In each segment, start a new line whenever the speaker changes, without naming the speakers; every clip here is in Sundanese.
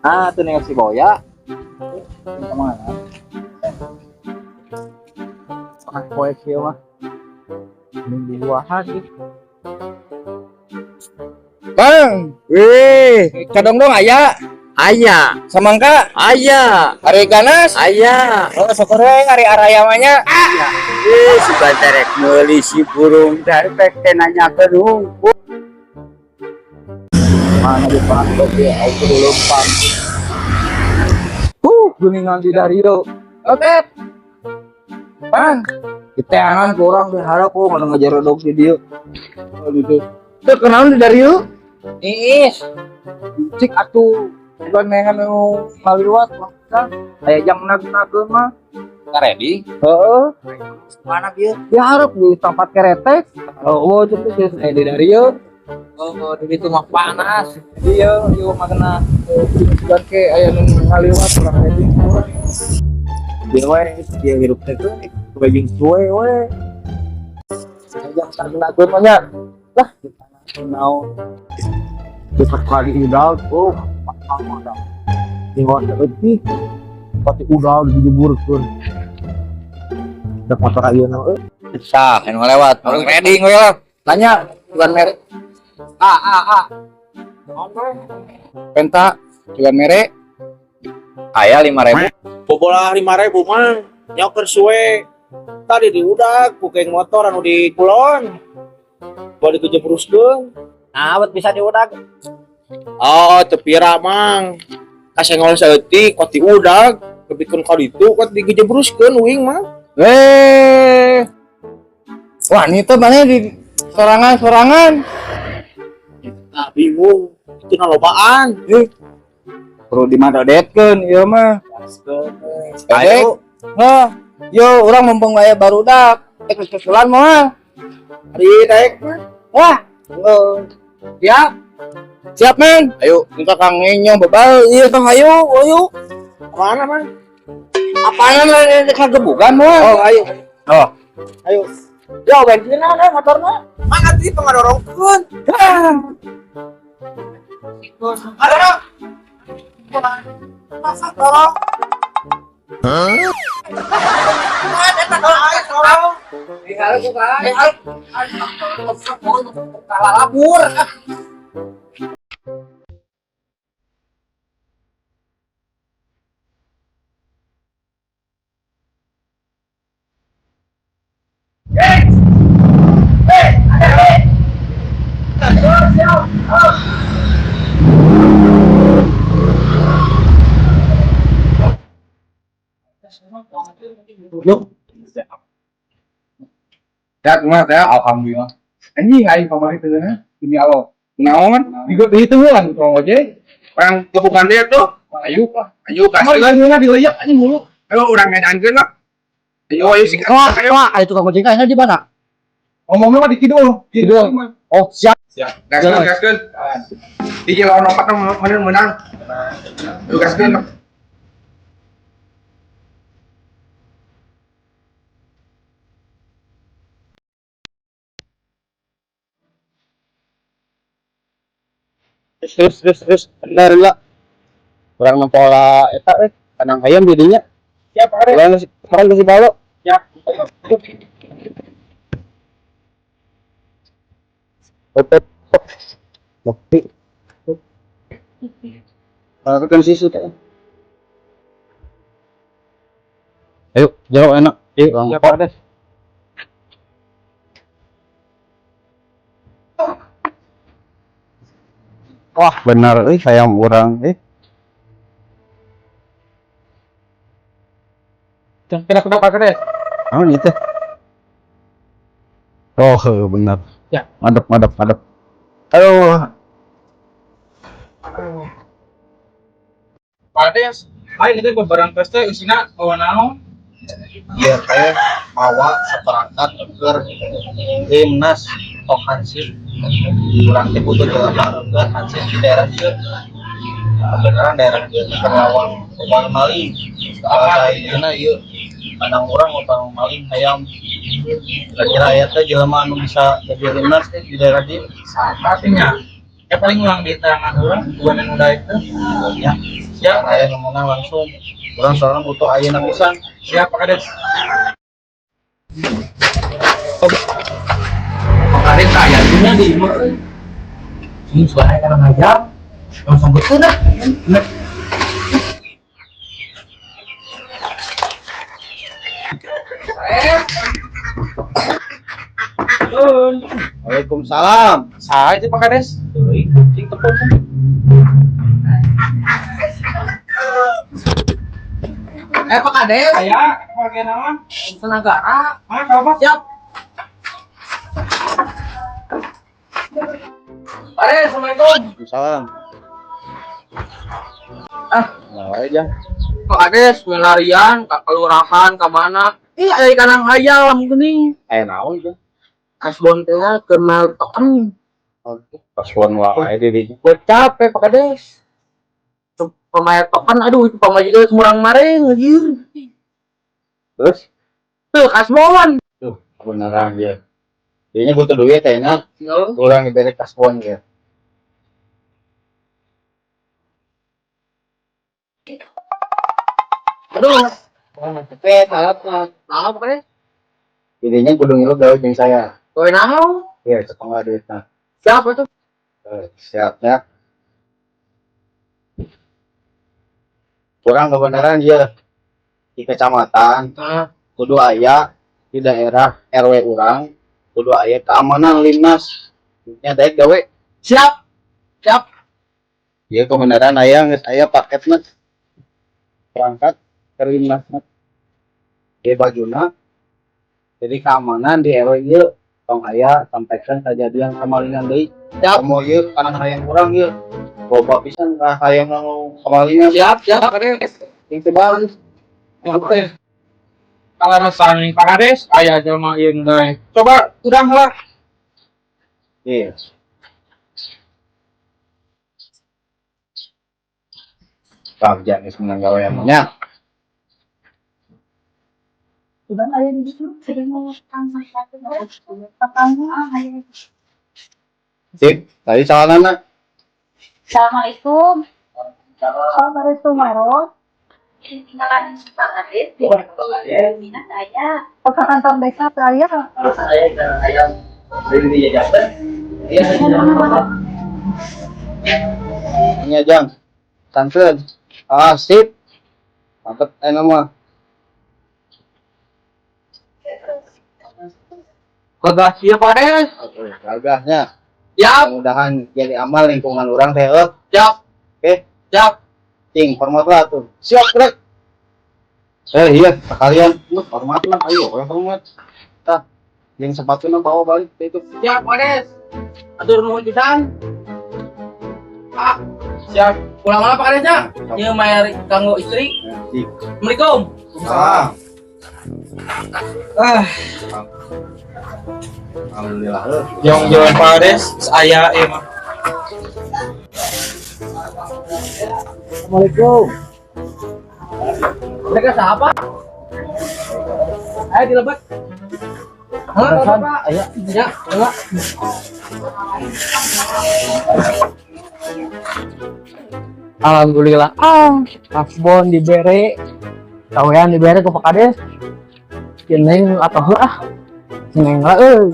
Ah, tuh nih si Boya. Kemana? Ah, poe kieu mah. Mending buahan gitu.
Bang, wih, cadongdong aya,
Aya,
samangka,
aya,
ari ganas,
aya.
Oh, syukur we ari araya mah nya.
Ih, si banterek meuli si burung darek teh nanyakeun hungkul.
Mana di pantok ya, aku kudu lempang. Geuningan di Dario. Oke. Bang, diteangan ku urang diharap ku mana ngajar dog di dieu. Oh gitu.
Teu kenaon di Dario?
Iis. Cik atuh bukan neangan nu ngaliwat mah. Aya jang nag-nageun mah.
Ready?
Heeh.
Mana dia?
Diharap di tempat keretek. Oh, itu tuh di Dario.
Oh, di ditu mah panas.
Iya, ieu mah kena sugan ke aya nu ngaliwat urang ready.
Dia we, dia hirup teh tuh bajing suwe we.
Jang nag-nageun mah nya. Lah, naon.
Kita kali udah, oh, ada. Tinggal leutik. Pati udah dijeburkeun. Da motor ayeuna euy.
Sah, anu lewat. Orang ready we lah. Tanya, bukan merek. A A A.
Penta juga mere. Aya 5.000.
Bobolah 5.000 mah nyoker suwe tadi diudak ku geng motor anu di kulon balik ke jebruskeun.
Nah, buat bisa diudag.
Oh, teu pira mang kasenggol saeutik kot diudag kepikeun ka ditu kot digejebruskeun uing mah.
Eh. Wah, ini tuh mana di sorangan-sorangan.
Nah, bingung itu na lobaan.
Perlu dimadadetkeun ieu mah.
Ayo.
Nah, yo urang mumpung aya barudak. Rek susulan moal.
Ari daek mah.
Wah, siap. Siap, men. Ayo, kita kang ngenyong bebal. Iya, tong ayo, ayo.
Mana mah?
Apaan lah kagebugan moal?
Oh, ayo.
Oh.
Ayo.
Yo, bensinna na motorna.
Mang atuh pangadorongkeun. Ada. Masa tolong. Hah?
Labur.
Sehat mah saya alhamdulillah. Anjing aing kamari teh ini alo. Naon? Digo dihitungkeun tukang ojek.
Orang gebukan dia tuh.
Ayo lah.
Ayo
Kamari
kasih.
geuna dileyak anjing mulu.
Ayo urang ngedankeun lah. Ayo ayo sih.
Wah, wah, ada tukang ojek kayaknya di mana?
Ngomongnya mah di kidul.
Kidul. Oh, siap.
Siap. Gaskeun gaskeun. Di lawan opat menang menang. Ayo gaskeun.
Terus terus terus bener lah. Kurang nempola eta eh kandang ayam jadinya.
Siap, Are.
Kemarin kasih balo.
Siap.
Pep pep. Ngopi. Kalau kan sisu teh. Ayo, jauh enak. Yuk,
Siap, Are.
Wah, benar euy hayam urang eh.
Kena Pak Kades.
Naon ieu teh? Oh, heuh, benar.
Ya.
Madep, madep, madep. Aduh,
Pak Kades, ayo itu barang tes teh isina bawa naon?
Iya, kayak mawa seperangkat keur timnas tong hansip kurang teh butuh jelema keur hansip di daerah dieu. Beneran daerah dieu teh lawan lawan maling. Salah sahijina ieu kandang urang utang maling hayam. Kira-kira aya teh jelema anu bisa jadi timnas teh di daerah dieu.
Saha nya?
Ya paling ulang di tangan orang, bukan yang udah itu.
Ya.
Siap.
Aya nu menang langsung. Urang soalnya butuh ayeuna pisan.
Siap Pak Kades.
Pak Kades aya dunya di imah euy. Ini suara kana ngajak. Langsung betul dah.
Waalaikumsalam.
Saha itu Pak Kades? Cing tepung.
Pak Kades,
Aya, pakai nama.
Senagara.
Ah, kalau Pak.
Siap. Pak Kades, Assalamualaikum.
Waalaikumsalam.
Ah.
Nah, wae jang.
Pak Kades, larian ke kelurahan ke mana? Ih, ada ikan hayam geuning.
Aya naon jang?
Kasbon teh kenal token.
Paslon wae di dinya.
Gue capek Pak Kades. Pemain token, aduh itu pemain murang maring anjir.
Terus
Tuh kasbon.
tuh beneran dia. Dinya butuh duit kayaknya. Kurang diberi kasbon ya.
Aduh. Cepet, maaf, maaf, maaf, Pak Kades.
Didinya kudu ngilu gawe jeung saya.
Gue naon?
Iya, setengah duitna.
Siapa tuh?
Siap ya. Kurang kebenaran dia di kecamatan
Nah,
kudu aya di daerah RW urang kudu aya keamanan linmas nya daek gawe.
Siap. Siap.
Ieu kebenaran aya geus aya paketna perangkat ke linmasna ieu bajuna, jadi keamanan di RW ieu tong aya sampaikan kejadian kemalingan deui.
Siap.
Komo ieu kana hayang urang ieu loba pisan ka hayang kemalingan.
Siap, siap, Pak Kades.
Sing tebal.
Oke.
Kalau misalnya Pak Kades, aya jelema ieu gawe. Coba urang lah.
Iya. Bagja geus menang gawean nya. Sip, tadi salamna.
Assalamualaikum. Oh, baru Sumaros. Tinggalan Pak Kades, minat saya. Oh, ke kantor desa saya.
Saya ikan ayam beli jajan. Iya,
Nya jang. Santeun. Ah, sip. Mantep enak mah.
Kagak siap, Pak Kades.
Gagahnya.
Siap,
Mudah-mudahan jadi amal lingkungan urang teh heuh.
Siap.
Oke,
Siap.
Cing hormat lah tuh. Siap, gerak. Iya, sekalian lu hormat lah, ayo orang hormat. Tah, jeung sepatuna bawa balik teh itu.
Siap, Pak Kades. Atur nuhun pisan. Ah,
Siap.
pulang mana Pak Kadesnya? Ieu mayar kanggo istri.
Cing.
Assalamualaikum.
Salam.
Ah,
Alhamdulillah heuh.
Yang jalan Pak Kades, aya ieu mah.
Assalamualaikum. Mereka siapa? Ayo dilebat. Halo, Bapak.
Aya.
Ya, enggak. Alhamdulillah. Ah, kasbon dibere. Gawean dibere ku Pak Kades. Neng atau heuh ah. Neng lah euy.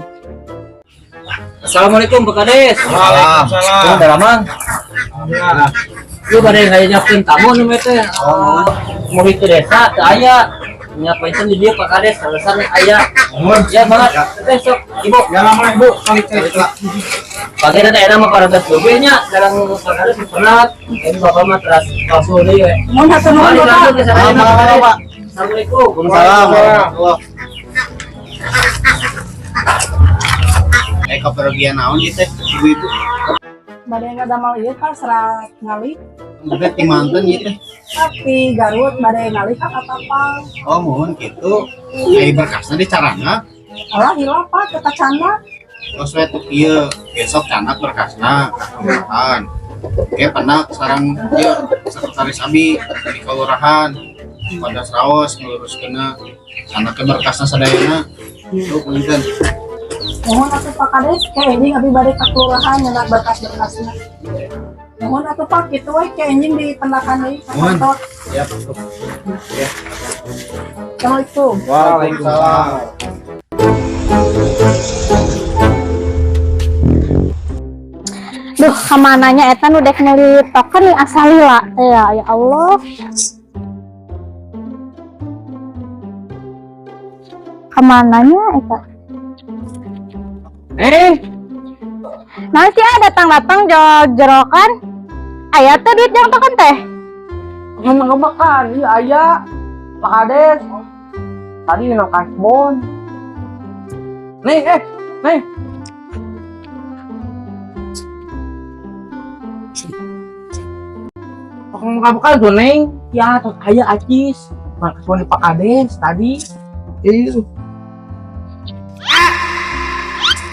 Assalamualaikum Pak Kades.
Waalaikumsalam.
Ini Mang.
Alhamdulillah.
Lu pada yang nyiapin tamu nih teh. Murid ke desa teu aya. Nyiapin di dia Pak Kades alasan aya. Ya banget. Teh sok ibu.
Ya lama Ibu, kali cerita.
Pagi teh enak mah paragas lebih nya sekarang Pak Kades penat. Ini bapak mah teras langsung deui we.
Mun hatur nuhun,
Mari
Bapak.
langsung ke sana,
Salam,
Pak.
Pak.
Assalamualaikum.
Waalaikumsalam warahmatullahi. Kepergian naon ieu teh ibu-ibu?
Bade ngadamel ieu Pak serat ngalih.
Bukan ti manten ieu teh.
Tapi Garut bade ngalih ka Katapang.
Oh, mohon kitu. Ai berkasna di carana.
Alah hilap Pak kita canda.
Terus we tuh ieu besok canak berkasna ka kelurahan. Oke, pernah sarang ieu sekretaris abi di kelurahan pada Saos ngeluruskeunna canak ke berkasna sadayana. Tuh punten.
Mohon atuh Pak Kades, kayak ini abi bade ka kelurahan nyenak berkas-berkasna. Mohon atuh Pak, kitu we ke enjing di pendakan deui ka
Mohon.
Kantor.
Siap.
Assalamualaikum.
Waalaikumsalam.
Duh, kamananya eta nu dek meuli token nih asa lila teh ya, ya Allah. Kamananya eta?
Eh,
Nanti ah datang-datang jerokan. Aya teh duit jang token teh.
Ngomong makan, iya aya. Pak Kades. Tadi nang kasbon. Nih, eh, nih. Ngomong bukan tuh, Neng. Ya, tuh aya acis. Mang kasbon di Pak Kades tadi. Iya.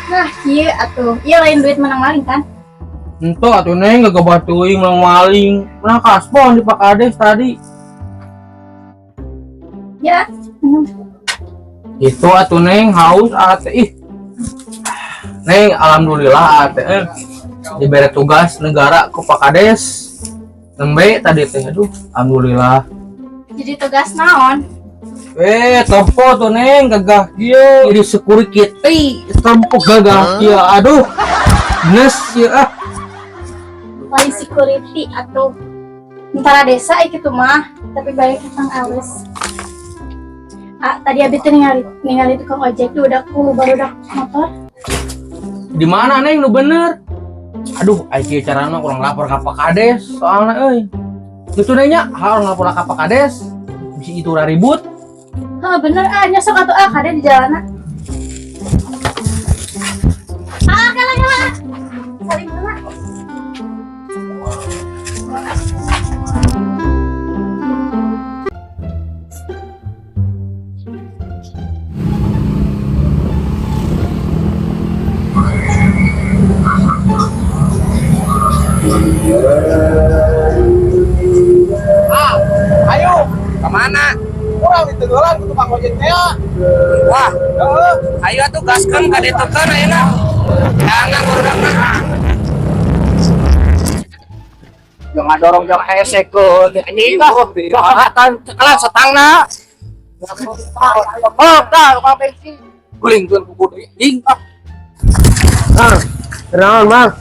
Nah, kieu atuh. Ieu lain duit menang maling kan?
Ento atuh Neng gak batuing menang maling. Menang kasbon di Pak Kades tadi.
Ya.
Itu atuh Neng haus ate ih. Neng alhamdulillah ate diberi tugas negara ke Pak Kades. Nembe tadi teh aduh alhamdulillah.
Jadi tugas naon?
Eh tempo tuh Neng gagah kieu jadi security tempo gagah kieu aduh. Nes ieu ah.
Lain security atau tentara desa kitu mah, tapi balik tentang alus. Ah, tadi abi teh ningali ningali tukang ojek tuh udah ku baru udah motor.
Di mana Neng nu bener? Aduh, ai kieu carana kurang lapor ka Pak Kades soalna euy. Itu nanya harus lapor ka Pak Kades. Bisi itu ribut.
Hah, bener ah, nyosok atuh ah, kade di jalanan. Ah, kala kala. Saling mana?
Ayo, kemana? Kurang ditenggelan ke tukang ojek teh. Wah, heeh. Ayo atuh gaskeun ka ditukeun ayeuna. Jangan urangna.
Jangan dorong jangan hese ke anjing ah. Bahatan cekalan setangna. Oh, dah tukang bensin.
Gulingkeun kuku deui. Anjing ah.
Naon, Mang?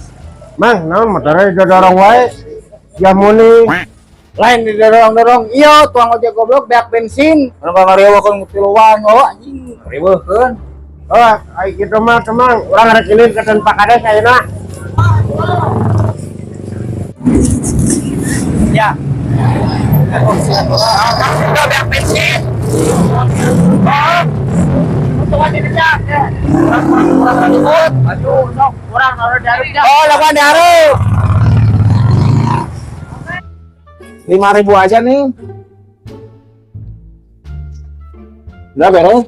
Mang, naon motornya didorong wae. Ya muni.
Lain didorong-dorong. Iya, tukang ojek goblok beak bensin.
Kenapa ngarewakeun tiluan oh anjing. Riweuhkeun.
Oh, ai kitu mah temang, urang rek ilin ka Pak Kades ayeuna.
Ya. Udah beak bensin. Oh. Untung aja dia. Kurang ribut. Aduh, sok kurang naruh dari. Oh, lakukan dihareup.
5.000 aja nih. Udah beres.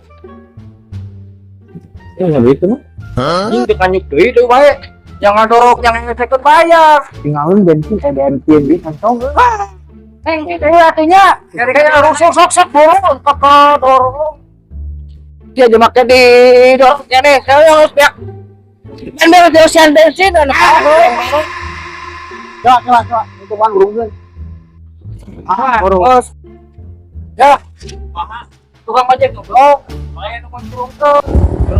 Ini nggak begitu mah.
Anjing dikanyuk deui deui wae. Jangan dorong, jangan efek bayar.
Tinggalin bensin bensin di kantong.
Neng, itu artinya kayak rusuh sok sok dorong ke dorong. Dia aja make di dorong kene, saya harus pihak. Kan beres jauhan bensin anak.
Coba coba coba. Itu bang gurungkeun.
Ah, terus. Ya. Tukang ojek goblok. Bae tukang turun.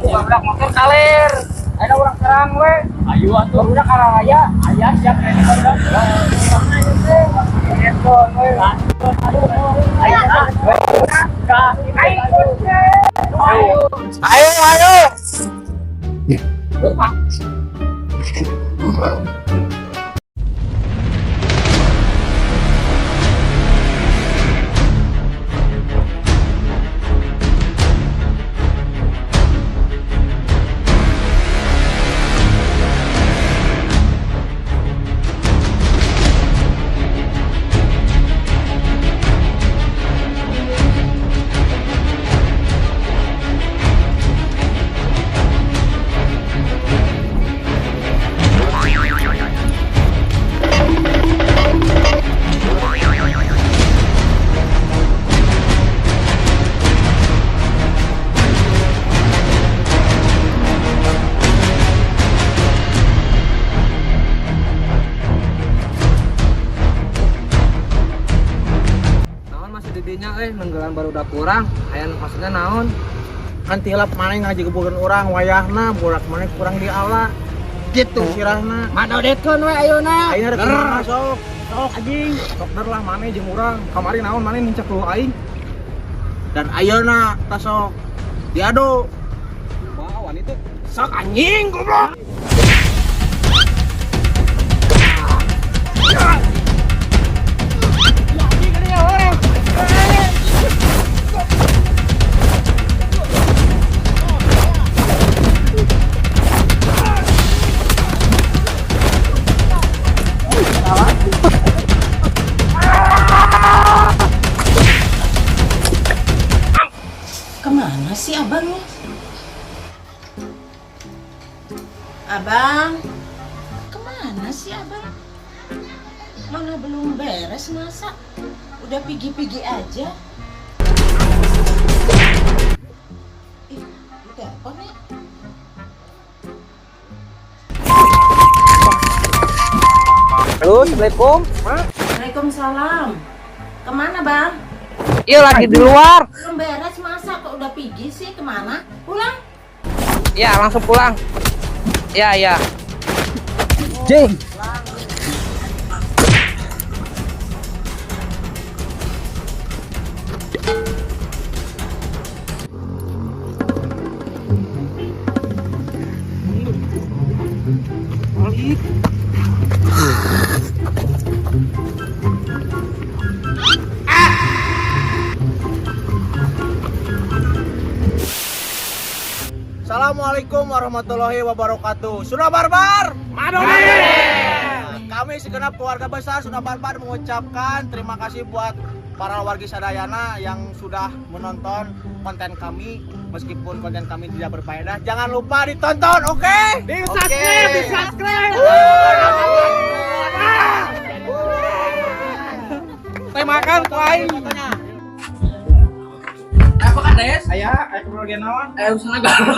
Tukang berak motor kaler. Ada orang serang we. Ayo atuh. Udah karaya. Aya siap rene barudak. Ayo, ayo.
euy nenggelan barudak urang. Aya maksudnya naon?
Kan tilap maneh ngajigebugan urang wayahna budak maneh kurang diala. Gitu sirahna.
Madodetkeun we ayeuna.
Ayeuna rek kumaha sok. Sok anjing. Sok der lah maneh jeung urang. Kamari naon maneh nincak lu aing. Dan ayeuna tah sok diadu.
Kumaha wani teh?
Sok anjing goblok.
Kemana sih abangnya? Abang, kemana sih abang? Mana belum beres masak? Udah pigi-pigi aja. Ih, di telepon ya?
Halo, Assalamualaikum.
Waalaikumsalam. Kemana bang?
Iya lagi di luar.
Belum beres masak kok udah pigi sih? Kemana? Pulang?
Ya, langsung pulang. Ya, ya.
Jing.
Assalamualaikum warahmatullahi wabarakatuh. Sunda Barbar. Kami segenap keluarga besar Sunda Barbar mengucapkan terima kasih buat para wargi sadayana yang sudah menonton konten kami. Meskipun konten kami tidak berfaedah, jangan lupa ditonton, oke?
Di subscribe, di subscribe. Teh makan ku aing.
Apa Kades?
Aya, aya keperluan naon?
Eh, urusan agama.